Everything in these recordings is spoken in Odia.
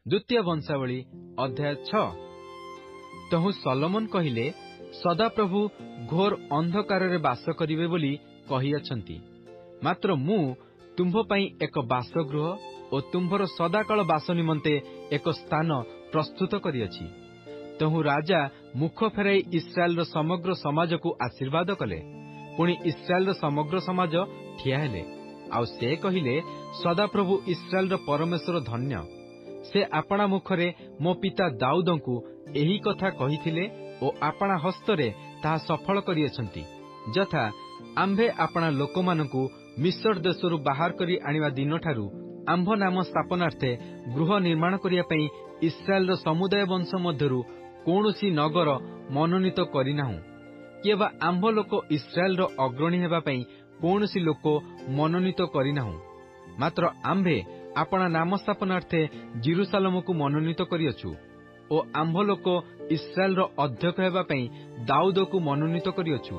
ଦ୍ୱିତୀୟ ବଂଶାବଳୀ ଅଧ୍ୟାୟ 6। ତହୁଁ ସଲୋମନ କହିଲେ, ସଦାପ୍ରଭୁ ଘୋର ଅନ୍ଧକାରରେ ବାସ କରିବେ ବୋଲି କହିଅଛନ୍ତି, ମାତ୍ର ମୁଁ ତୁମ୍ଭ ପାଇଁ ଏକ ବାସଗୃହ ଓ ତୁମ୍ଭର ସଦାକାଳ ବାସ ନିମନ୍ତେ ଏକ ସ୍ଥାନ ପ୍ରସ୍ତୁତ କରିଅଛି। ତହୁଁ ରାଜା ମୁଖ ଫେରାଇ ଇସ୍ରାଏଲର ସମଗ୍ର ସମାଜକୁ ଆଶୀର୍ବାଦ କଲେ। ପୁଣି ଇସ୍ରାଏଲର ସମଗ୍ର ସମାଜ ଠିଆ ହେଲେ। ଆଉ ସେ କହିଲେ, ସଦାପ୍ରଭୁ ଇସ୍ରାଏଲର ପରମେଶ୍ୱର ଧନ୍ୟ। ସେ ଆପଣା ମୁଖରେ ମୋ ପିତା ଦାଉଦଙ୍କୁ ଏହି କଥା କହିଥିଲେ ଓ ଆପଣା ହସ୍ତରେ ତାହା ସଫଳ କରିଅଛନ୍ତି। ଯଥା ଆମ୍ଭେ ଆପଣା ଲୋକମାନଙ୍କୁ ମିଶର ଦେଶରୁ ବାହାର କରି ଆଣିବା ଦିନଠାରୁ ଆମ୍ଭ ନାମ ସ୍ଥାପନାର୍ଥେ ଗୃହ ନିର୍ମାଣ କରିବା ପାଇଁ ଇସ୍ରାଏଲର ସମୁଦାୟ ବଂଶ ମଧ୍ୟରୁ କୌଣସି ନଗର ମନୋନୀତ କରିନାହୁଁ, କିମ୍ବା ଆମ୍ଭ ଲୋକ ଇସ୍ରାଏଲର ଅଗ୍ରଣୀ ହେବା ପାଇଁ କୌଣସି ଲୋକ ମନୋନୀତ କରିନାହୁଁ, ମାତ୍ର ଆମ୍ଭେ ଆପଣା ନାମ ସ୍ଥାପନାର୍ଥେ ଜିରୁସାଲମକୁ ମନୋନୀତ କରିଅଛୁ ଓ ଆମ୍ଭ ଲୋକ ଇସ୍ରାଏଲର ଅଧ୍ୟକ୍ଷ ହେବା ପାଇଁ ଦାଉଦକୁ ମନୋନୀତ କରିଅଛୁ।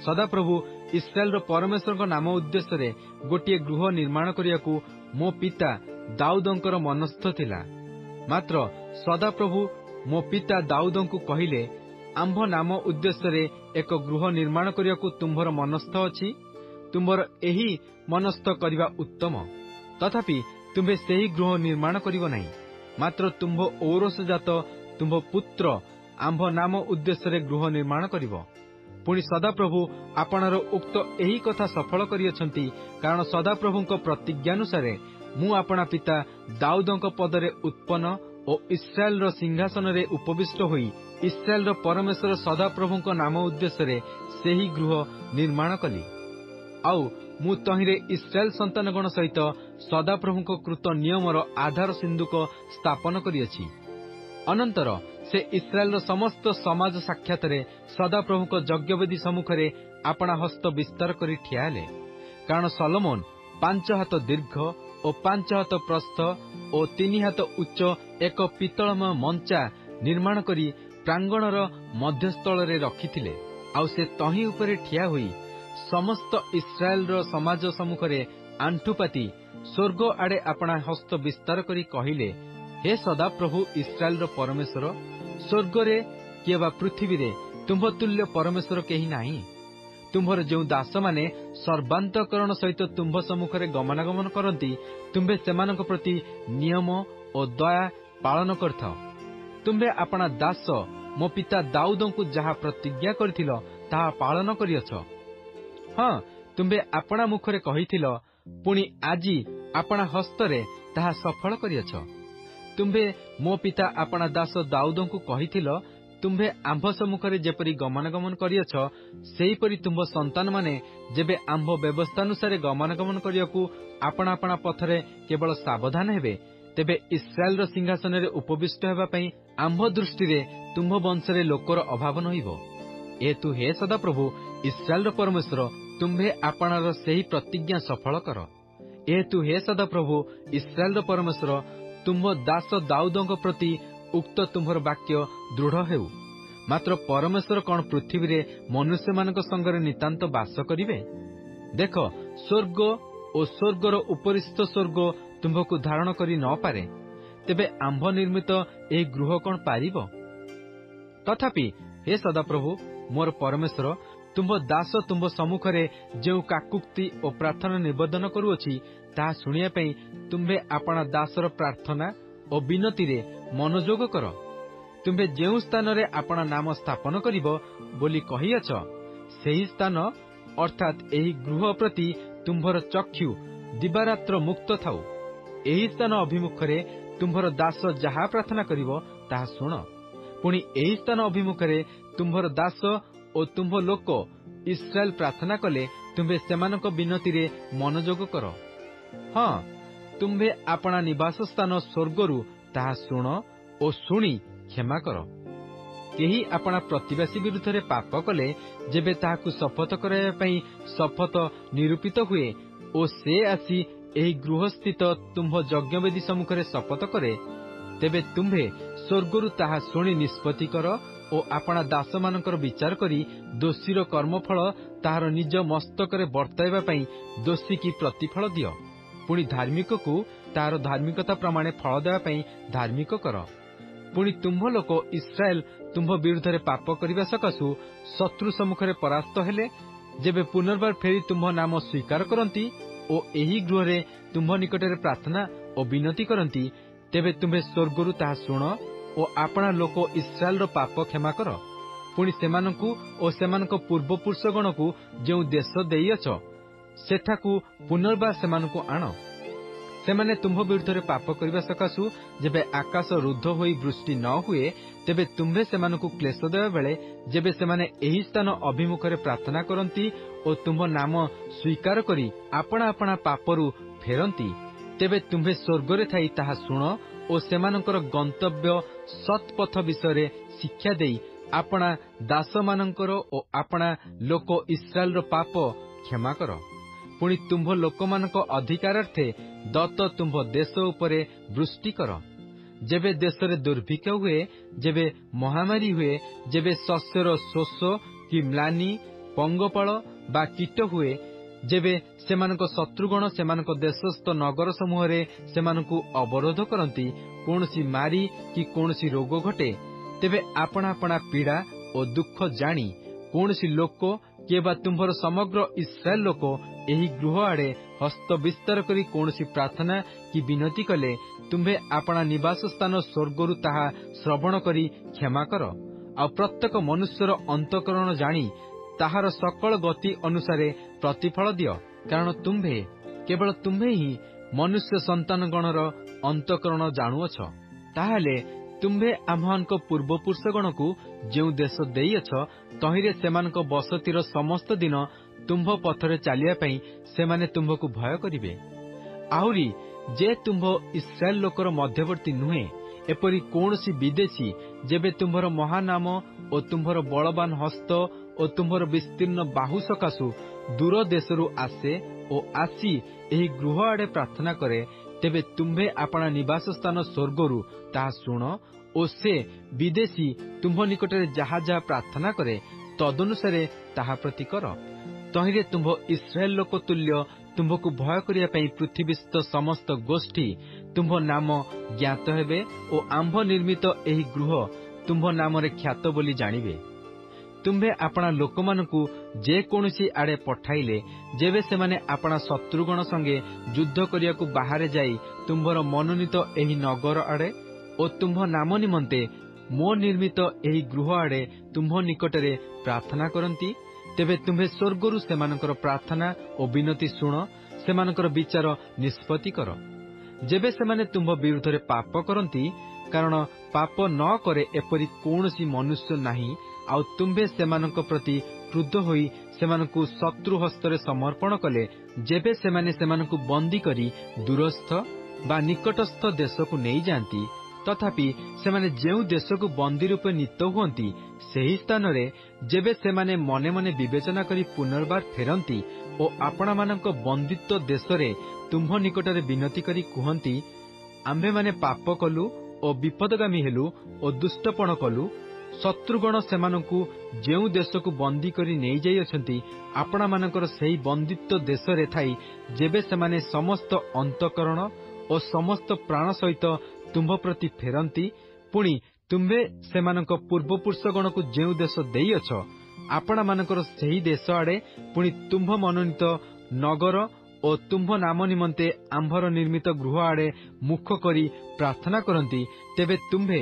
ସଦାପ୍ରଭୁ ଇସ୍ରାଏଲର ପରମେଶ୍ୱରଙ୍କ ନାମ ଉଦ୍ଦେଶ୍ୟରେ ଗୋଟିଏ ଗୃହ ନିର୍ମାଣ କରିବାକୁ ମୋ ପିତା ଦାଉଦଙ୍କର ମନସ୍ଥ ଥିଲା। ମାତ୍ର ସଦାପ୍ରଭୁ ମୋ ପିତା ଦାଉଦଙ୍କୁ କହିଲେ, ଆମ୍ଭ ନାମ ଉଦ୍ଦେଶ୍ୟରେ ଏକ ଗୃହ ନିର୍ମାଣ କରିବାକୁ ତୁମ୍ଭର ମନସ୍ଥ ଅଛି, ତୁମ୍ଭର ଏହି ମନସ୍ଥ କରିବା ଉତ୍ତମ। ତଥାପି ତୁମ୍ଭେ ସେହି ଗୃହ ନିର୍ମାଣ କରିବ ନାହିଁ, ମାତ୍ର ତୁମ୍ଭ ଔରସଜାତ ତୁମ୍ଭ ପୁତ୍ର ଆମ୍ଭ ନାମ ଉଦ୍ଦେଶ୍ୟରେ ଗୃହ ନିର୍ମାଣ କରିବ। ପୁଣି ସଦାପ୍ରଭୁ ଆପଣାର ଉକ୍ତ ଏହି କଥା ସଫଳ କରିଅଛନ୍ତି, କାରଣ ସଦାପ୍ରଭୁଙ୍କ ପ୍ରତିଜ୍ଞାନୁସାରେ ମୁଁ ଆପଣା ପିତା ଦାଉଦଙ୍କ ପଦରେ ଉତ୍ପନ୍ନ ଓ ଇସ୍ରାଏଲର ସିଂହାସନରେ ଉପବିଷ୍ଟ ହୋଇ ଇସ୍ରାଏଲର ପରମେଶ୍ୱର ସଦାପ୍ରଭୁଙ୍କ ନାମ ଉଦ୍ଦେଶ୍ୟରେ ସେହି ଗୃହ ନିର୍ମାଣ କଲି। ଆଉ ମୁଁ ତହିଁରେ ଇସ୍ରାଏଲ ସନ୍ତାନଗଣ ସହିତ ସଦାପ୍ରଭୁଙ୍କ କୃତ ନିୟମର ଆଧାର ସିନ୍ଧୁକ ସ୍ଥାପନ କରିଅଛି। ଅନନ୍ତର ସେ ଇସ୍ରାଏଲର ସମସ୍ତ ସମାଜ ସାକ୍ଷାତରେ ସଦାପ୍ରଭୁଙ୍କ ଯଜ୍ଞବେଦୀ ସମ୍ମୁଖରେ ଆପଣା ହସ୍ତ ବିସ୍ତାର କରି ଠିଆ ହେଲେ। କାରଣ ସଲୋମନ 5 ହାତ ଦୀର୍ଘ ଓ 5 ହାତ ପ୍ରସ୍ଥ ଓ 3 ହାତ ଉଚ୍ଚ ଏକ ପିତ୍ତଳମୟ ମଞ୍ଚା ନିର୍ମାଣ କରି ପ୍ରାଙ୍ଗଣର ମଧ୍ୟସ୍ଥଳରେ ରଖିଥିଲେ। ଆଉ ସେ ତହିଁ ଉପରେ ଠିଆ ହୋଇ ସମସ୍ତ ଇସ୍ରାଏଲର ସମାଜ ସମ୍ମୁଖରେ ଆଣ୍ଠୁପାତି ସ୍ୱର୍ଗ ଆଡ଼େ ଆପଣା ହସ୍ତ ବିସ୍ତାର କରି କହିଲେ, ହେ ସଦାପ୍ରଭୁ ଇସ୍ରାଏଲର ପରମେଶ୍ୱର, ସ୍ୱର୍ଗରେ କିମ୍ବା ପୃଥିବୀରେ ତୁମ୍ଭ ତୁଲ୍ୟ ପରମେଶ୍ୱର କେହି ନାହିଁ। ତୁମ୍ଭର ଯେଉଁ ଦାସମାନେ ସର୍ବାନ୍ତକରଣ ସହିତ ତୁମ୍ଭ ସମ୍ମୁଖରେ ଗମନାଗମନ କରନ୍ତି, ତୁମ୍ଭେ ସେମାନଙ୍କ ପ୍ରତି ନିୟମ ଓ ଦୟା ପାଳନ କରିଥାଅ। ତୁମ୍ଭେ ଆପଣା ଦାସ ମୋ ପିତା ଦାଉଦଙ୍କୁ ଯାହା ପ୍ରତିଜ୍ଞା କରିଥିଲ ତାହା ପାଳନ କରିଅଛ। ହଁ, ତୁମ୍ଭେ ଆପଣା ମୁଖରେ କହିଥିଲ, ପୁଣି ଆଜି ଆପଣା ହସ୍ତରେ ତାହା ସଫଳ କରିଅଛ। ତୁମ୍ଭେ ମୋ ପିତା ଆପଣା ଦାସ ଦାଉଦଙ୍କୁ କହିଥିଲ, ତୁମ୍ଭେ ଆମ୍ଭ ସମ୍ମୁଖରେ ଯେପରି ଗମନାଗମନ କରିଅଛ, ସେହିପରି ତୁମ୍ଭ ସନ୍ତାନମାନେ ଯେବେ ଆମ୍ଭ ବ୍ୟବସ୍ଥାନୁସାରେ ଗମନାଗମନ କରିବାକୁ ଆପଣା ଆପଣା ପଥରେ କେବଳ ସାବଧାନ ହେବେ, ତେବେ ଇସ୍ରାଏଲର ସିଂହାସନରେ ଉପବିଷ୍ଟ ହେବା ପାଇଁ ଆମ୍ଭ ଦୃଷ୍ଟିରେ ତୁମ୍ଭ ବଂଶରେ ଲୋକର ଅଭାବ ନହିବ। ଏହେତୁ ହେ ସଦାପ୍ରଭୁ ଇସ୍ରାଏଲର ପରମେଶ୍ୱର, ତୁମ୍ଭେ ଆପଣାର ସେହି ପ୍ରତିଜ୍ଞା ସଫଳ କର। ଏହେତୁ ହେ ସଦାପ୍ରଭୁ ଇସ୍ରାଏଲର ପରମେଶ୍ୱର, ତୁମ୍ଭ ଦାସ ଦାଉଦଙ୍କ ପ୍ରତି ଉକ୍ତ ତୁମ୍ଭର ବାକ୍ୟ ଦୃଢ଼ ହେଉ। ମାତ୍ର ପରମେଶ୍ୱର କଣ ପୃଥିବୀରେ ମନୁଷ୍ୟମାନଙ୍କ ସଙ୍ଗରେ ନିତାନ୍ତ ବାସ କରିବେ? ଦେଖ, ସ୍ୱର୍ଗ ଓ ସ୍ୱର୍ଗର ଉପରିସ୍ଥ ସ୍ୱର୍ଗ ତୁମ୍ଭକୁ ଧାରଣ କରି ନ ପାରେ, ତେବେ ଆମ୍ଭ ନିର୍ମିତ ଏହି ଗୃହ କଣ ପାରିବ? ତଥାପି ହେ ସଦାପ୍ରଭୁ ମୋର ପରମେଶ୍ୱର, ତୁମ୍ଭ ଦାସ ତୁମ୍ଭ ସମ୍ମୁଖରେ ଯେଉଁ କାକୁକ୍ତି ଓ ପ୍ରାର୍ଥନା ନିବେଦନ କରୁଅଛି, ତାହା ଶୁଣିବା ପାଇଁ ତୁମ୍ଭେ ଆପଣା ଦାସର ପ୍ରାର୍ଥନା ଓ ବିନତିରେ ମନୋଯୋଗ କର। ତୁମ୍ଭେ ଯେଉଁ ସ୍ଥାନରେ ଆପଣା ନାମ ସ୍ଥାପନ କରିବ ବୋଲି କହିଅଛ, ସେହି ସ୍ଥାନ ଅର୍ଥାତ୍ ଏହି ଗୃହ ପ୍ରତି ତୁମ୍ଭର ଚକ୍ଷୁ ଦିବାରାତ୍ର ମୁକ୍ତ ଥାଉ। ଏହି ସ୍ଥାନ ଅଭିମୁଖରେ ତୁମ୍ଭର ଦାସ ଯାହା ପ୍ରାର୍ଥନା କରିବ ତାହା ଶୁଣ। ପୁଣି ଏହି ସ୍ଥାନ ଅଭିମୁଖରେ ତୁମ୍ଭର ଦାସ ଓ ତୁମ୍ଭ ଲୋକ ଇସ୍ରାଏଲ ପ୍ରାର୍ଥନା କଲେ ତୁମ୍ଭେ ସେମାନଙ୍କ ବିନତିରେ ମନୋଯୋଗ କର। ହଁ, ତୁମ୍ଭେ ଆପଣା ନିବାସ ସ୍ଥାନ ସ୍ୱର୍ଗରୁ ତାହା ଶୁଣ ଓ ଶୁଣି କ୍ଷମା କର। କେହି ଆପଣା ପ୍ରତିବାସୀ ବିରୁଦ୍ଧରେ ପାପ କଲେ, ଯେବେ ତାହାକୁ ଶପଥ କରାଇବା ପାଇଁ ଶପଥ ନିରୂପିତ ହୁଏ ଓ ସେ ଆସି ଏହି ଗୃହସ୍ଥିତ ତୁମ୍ଭ ଯଜ୍ଞବେଦୀ ସମ୍ମୁଖରେ ଶପଥ କରେ, ତେବେ ତୁମ୍ଭେ ସ୍ୱର୍ଗରୁ ତାହା ଶୁଣି ନିଷ୍ପତ୍ତି କର ଓ ଆପଣା ଦାସମାନଙ୍କର ବିଚାର କରି ଦୋଷୀର କର୍ମଫଳ ତାହାର ନିଜ ମସ୍ତକରେ ବର୍ତ୍ତାଇବା ପାଇଁ ଦୋଷୀକି ପ୍ରତିଫଳ ଦିଅ। ପୁଣି ଧାର୍ମିକକୁ ତାହାର ଧାର୍ମିକତା ପ୍ରମାଣେ ଫଳ ଦେବା ପାଇଁ ଧାର୍ମିକ କର। ପୁଣି ତୁମ୍ଭ ଲୋକ ଇସ୍ରାଏଲ ତୁମ୍ଭ ବିରୁଦ୍ଧରେ ପାପ କରିବା ସକାଶୁ ଶତ୍ରୁ ସମ୍ମୁଖରେ ପରାସ୍ତ ହେଲେ ଯେବେ ପୁନର୍ବାର ଫେରି ତୁମ୍ଭ ନାମ ସ୍ୱୀକାର କରନ୍ତି ଓ ଏହି ଗୃହରେ ତୁମ୍ଭ ନିକଟରେ ପ୍ରାର୍ଥନା ଓ ବିନତି କରନ୍ତି, ତେବେ ତୁମ୍ଭେ ସ୍ୱର୍ଗରୁ ତାହା ଶୁଣ ଓ ଆପଣା ଲୋକ ଇସ୍ରାଏଲର ପାପ କ୍ଷମା କର। ପୁଣି ସେମାନଙ୍କୁ ଓ ସେମାନଙ୍କ ପୂର୍ବପୁରୁଷଗଣକୁ ଯେଉଁ ଦେଶ ଦେଇଅଛ, ସେଠାକୁ ପୁନର୍ବାର ସେମାନଙ୍କୁ ଆଣ। ସେମାନେ ତୁମ୍ଭ ବିରୁଦ୍ଧରେ ପାପ କରିବା ସକାଶୁ ଯେବେ ଆକାଶ ରୁଦ୍ଧ ହୋଇ ବୃଷ୍ଟି ନ ହୁଏ, ତେବେ ତୁମ୍ଭେ ସେମାନଙ୍କୁ କ୍ଲେଶ ଦେବା ବେଳେ ଯେବେ ସେମାନେ ଏହି ସ୍ଥାନ ଅଭିମୁଖରେ ପ୍ରାର୍ଥନା କରନ୍ତି ଓ ତୁମ୍ଭ ନାମ ସ୍ୱୀକାର କରି ଆପଣା ଆପଣା ପାପରୁ ଫେରନ୍ତି, ତେବେ ତୁମ୍ଭେ ସ୍ୱର୍ଗରେ ଥାଇ ତାହା ଶୁଣ ଓ ସେମାନଙ୍କର ଗନ୍ତବ୍ୟ ସତ୍ପଥ ବିଷୟରେ ଶିକ୍ଷା ଦେଇ ଆପଣା ଦାସମାନଙ୍କର ଓ ଆପଣା ଲୋକ ଇସ୍ରାଏଲର ପାପ କ୍ଷମା କର। ପୁଣି ତୁମ୍ଭ ଲୋକମାନଙ୍କ ଅଧିକାରାର୍ଥେ ଦତ୍ତ ତୁମ୍ଭ ଦେଶ ଉପରେ ବୃଷ୍ଟି କର। ଯେବେ ଦେଶରେ ଦୁର୍ଭିକ୍ଷ ହୁଏ, ଯେବେ ମହାମାରୀ ହୁଏ, ଯେବେ ଶସ୍ୟର ଶୋଷ କି ମ୍ଲାନି, ପଙ୍ଗପାଳ ବା କୀଟ ହୁଏ, ଯେବେ ସେମାନଙ୍କ ଶତ୍ରୁଗଣ ସେମାନଙ୍କ ଦେଶସ୍ଥ ନଗର ସମୂହରେ ସେମାନଙ୍କୁ ଅବରୋଧ କରନ୍ତି, କୌଣସି ମାରି କି କୌଣସି ରୋଗ ଘଟେ, ତେବେ ଆପଣା ଆପଣା ପୀଡ଼ା ଓ ଦୁଃଖ ଜାଣି କୌଣସି ଲୋକ କିମ୍ବା ତୁମ୍ଭର ସମଗ୍ର ଇସ୍ରାଏଲ ଲୋକ ଏହି ଗୃହ ଆଡ଼େ ହସ୍ତ ବିସ୍ତାର କରି କୌଣସି ପ୍ରାର୍ଥନା କି ବିନତି କଲେ, ତୁମ୍ଭେ ଆପଣା ନିବାସ ସ୍ଥାନ ସ୍ୱର୍ଗରୁ ତାହା ଶ୍ରବଣ କରି କ୍ଷମା କର। ଆଉ ପ୍ରତ୍ୟେକ ମନୁଷ୍ୟର ଅନ୍ତଃକରଣ ଜାଣି ତାହାର ସକଳ ଗତି ଅନୁସାରେ ପ୍ରତିଫଳ ଦିଅ। କାରଣ ତୁମ୍ଭେ, କେବଳ ତୁମ୍ଭେ ହିଁ ମନୁଷ୍ୟ ସନ୍ତାନଗଣର ଅନ୍ତଃକରଣ ଜାଣୁଅଛ। ତାହେଲେ ତୁମ୍ଭେ ଆମ୍ଭମାନଙ୍କ ପୂର୍ବପୁରୁଷଗଣକୁ ଯେଉଁ ଦେଶ ଦେଇଅଛ, ତହିଁରେ ସେମାନଙ୍କ ବସତିର ସମସ୍ତ ଦିନ ତୁମ୍ଭ ପଥରେ ଚାଲିବା ପାଇଁ ସେମାନେ ତୁମ୍ଭକୁ ଭୟ କରିବେ। ଆହୁରି ଯେ ତୁମ୍ଭ ଇସ୍ରାଏଲ ଲୋକର ମଧ୍ୟବର୍ତ୍ତୀ ନୁହେଁ, ଏପରି କୌଣସି ବିଦେଶୀ ଯେବେ ତୁମ୍ଭର ମହାନାମ ଓ ତୁମ୍ଭର ବଳବାନ ହସ୍ତ ଓ ତୁମ୍ଭର ବିସ୍ତୀର୍ଣ୍ଣ ବାହୁ ସକାଶୁ ଦୂର ଦେଶରୁ ଆସେ ଓ ଆସି ଏହି ଗୃହ ଆଡ଼େ ପ୍ରାର୍ଥନା କରେ, ତେବେ ତୁମ୍ଭେ ଆପଣା ନିବାସ ସ୍ଥାନ ସ୍ୱର୍ଗରୁ ତାହା ଶୁଣ ଓ ସେ ବିଦେଶୀ ତୁମ୍ଭ ନିକଟରେ ଯାହା ଯାହା ପ୍ରାର୍ଥନା କରେ, ତଦନୁସାରେ ତାହା ପ୍ରତି କର। ତହିଁରେ ତୁମ୍ଭ ଇସ୍ରାଏଲ ଲୋକ ତୁଲ୍ୟ ତୁମ୍ଭକୁ ଭୟ କରିବା ପାଇଁ ପୃଥିବୀସ୍ଥ ସମସ୍ତ ଗୋଷ୍ଠୀ ତୁମ୍ଭ ନାମ ଜ୍ଞାତ ହେବେ ଓ ଆମ୍ଭ ନିର୍ମିତ ଏହି ଗୃହ ତୁମ୍ଭ ନାମରେ ଖ୍ୟାତ ବୋଲି ଜାଣିବେ। ତୁମ୍ଭେ ଆପଣା ଲୋକମାନଙ୍କୁ ଯେକୌଣସି ଆଡ଼େ ପଠାଇଲେ, ଯେବେ ସେମାନେ ଆପଣା ଶତ୍ରୁଗଣ ସଙ୍ଗେ ଯୁଦ୍ଧ କରିବାକୁ ବାହାରେ ଯାଇ ତୁମ୍ଭର ମନୋନୀତ ଏହି ନଗର ଆଡ଼େ ଓ ତୁମ୍ଭ ନାମ ନିମନ୍ତେ ମୋ ନିର୍ମିତ ଏହି ଗୃହ ଆଡ଼େ ତୁମ୍ଭ ନିକଟରେ ପ୍ରାର୍ଥନା କରନ୍ତି, ତେବେ ତୁମ୍ଭେ ସ୍ୱର୍ଗରୁ ସେମାନଙ୍କର ପ୍ରାର୍ଥନା ଓ ବିନତି ଶୁଣ, ସେମାନଙ୍କର ବିଚାର ନିଷ୍ପତ୍ତି କର। ଯେବେ ସେମାନେ ତୁମ୍ଭ ବିରୁଦ୍ଧରେ ପାପ କରନ୍ତି, କାରଣ ପାପ ନ କରେ ଏପରି କୌଣସି ମନୁଷ୍ୟ ନାହିଁ, ଆଉ ତୁମ୍ଭେ ସେମାନଙ୍କ ପ୍ରତି କ୍ରୁଦ୍ଧ ହୋଇ ସେମାନଙ୍କୁ ଶତ୍ରୁ ହସ୍ତରେ ସମର୍ପଣ କଲେ, ଯେବେ ସେମାନେ ସେମାନଙ୍କୁ ବନ୍ଦୀ କରି ଦୂରସ୍ଥ ବା ନିକଟସ୍ଥ ଦେଶକୁ ନେଇଯାଆନ୍ତି, ତଥାପି ସେମାନେ ଯେଉଁ ଦେଶକୁ ବନ୍ଦୀ ରୂପେ ନୀତ ହୁଅନ୍ତି, ସେହି ସ୍ଥାନରେ ଯେବେ ସେମାନେ ମନେ ମନେ ବିବେଚନା କରି ପୁନର୍ବାର ଫେରନ୍ତି ଓ ଆପଣାମାନଙ୍କ ବନ୍ଦିତ୍ୱ ଦେଶରେ ତୁମ୍ଭ ନିକଟରେ ବିନତି କରି କୁହନ୍ତି, ଆମ୍ଭେମାନେ ପାପ କଲୁ ଓ ବିପଦଗାମୀ ହେଲୁ ଓ ଦୁଷ୍ଟପଣ କଲୁ, ଶତ୍ରୁଗଣ ସେମାନଙ୍କୁ ଯେଉଁ ଦେଶକୁ ବନ୍ଦୀ କରି ନେଇଯାଇଅଛନ୍ତି, ଆପଣାମାନଙ୍କର ସେହି ବନ୍ଦିତ୍ୱ ଦେଶରେ ଥାଇ ଯେବେ ସେମାନେ ସମସ୍ତ ଅନ୍ତଃକରଣ ଓ ସମସ୍ତ ପ୍ରାଣ ସହିତ ତୁମ୍ଭ ପ୍ରତି ଫେରନ୍ତି, ପୁଣି ତୁମ୍ଭେ ସେମାନଙ୍କ ପୂର୍ବପୁରୁଷଗଣକୁ ଯେଉଁ ଦେଶ ଦେଇଅଛ, ଆପଣାମାନଙ୍କର ସେହି ଦେଶ ଆଡ଼େ, ପୁଣି ତୁମ୍ଭ ମନୋନୀତ ନଗର ଓ ତୁମ୍ଭ ନାମ ନିମନ୍ତେ ଆମ୍ଭର ନିର୍ମିତ ଗୃହ ଆଡ଼େ ମୁଖ କରି ପ୍ରାର୍ଥନା କରନ୍ତି, ତେବେ ତୁମ୍ଭେ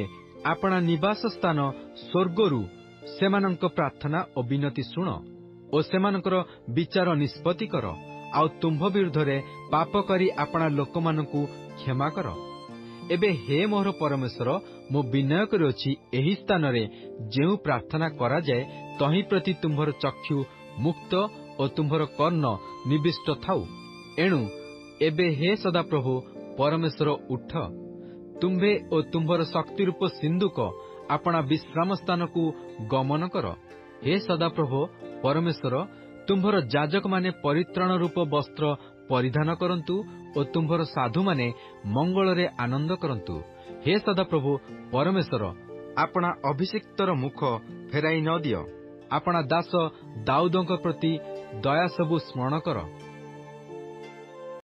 ଆପଣା ନିବାସ ସ୍ଥାନ ସ୍ୱର୍ଗରୁ ସେମାନଙ୍କ ପ୍ରାର୍ଥନା ଓ ବିନତି ଶୁଣ ଓ ସେମାନଙ୍କର ବିଚାର ନିଷ୍ପତ୍ତି କର, ଆଉ ତୁମ୍ଭ ବିରୁଦ୍ଧରେ ପାପ କରି ଆପଣା ଲୋକମାନଙ୍କୁ କ୍ଷମା କର। ଏବେ ହେ ମୋହର ପରମେଶ୍ୱର, ମୁଁ ବିନୟ କରୁଅଛି, ଏହି ସ୍ଥାନରେ ଯେଉଁ ପ୍ରାର୍ଥନା କରାଯାଏ ତହିଁ ପ୍ରତି ତୁମ୍ଭର ଚକ୍ଷୁ ମୁକ୍ତ ଓ ତୁମ୍ଭର କର୍ଣ୍ଣ ନିବିଷ୍ଟ ଥାଉ। ଏଣୁ ଏବେ ହେ ସଦାପ୍ରଭୁ ପରମେଶ୍ୱର, ଉଠ, ତୁମ୍ଭେ ଓ ତୁମ୍ଭର ଶକ୍ତିରୂପ ସିନ୍ଦୁକ ଆପଣା ବିଶ୍ରାମ ସ୍ଥାନକୁ ଗମନ କର। ହେ ସଦାପ୍ରଭୁ ପରମେଶ୍ୱର, ତୁମ୍ଭର ଯାଜକମାନେ ପରିତ୍ରାଣ ରୂପ ବସ୍ତ୍ର ପରିଧାନ କରନ୍ତୁ ଓ ତୁମ୍ଭର ସାଧୁମାନେ ମଙ୍ଗଳରେ ଆନନ୍ଦ କରନ୍ତୁ। ହେ ସଦାପ୍ରଭୁ ପରମେଶ୍ୱର, ଆପଣା ଅଭିଷିକ୍ତର ମୁଖ ଫେରାଇ ନ ଦିଅ। ଆପଣା ଦାସ ଦାଉଦଙ୍କ ପ୍ରତି ଦୟା ସବୁ ସ୍ମରଣ କର।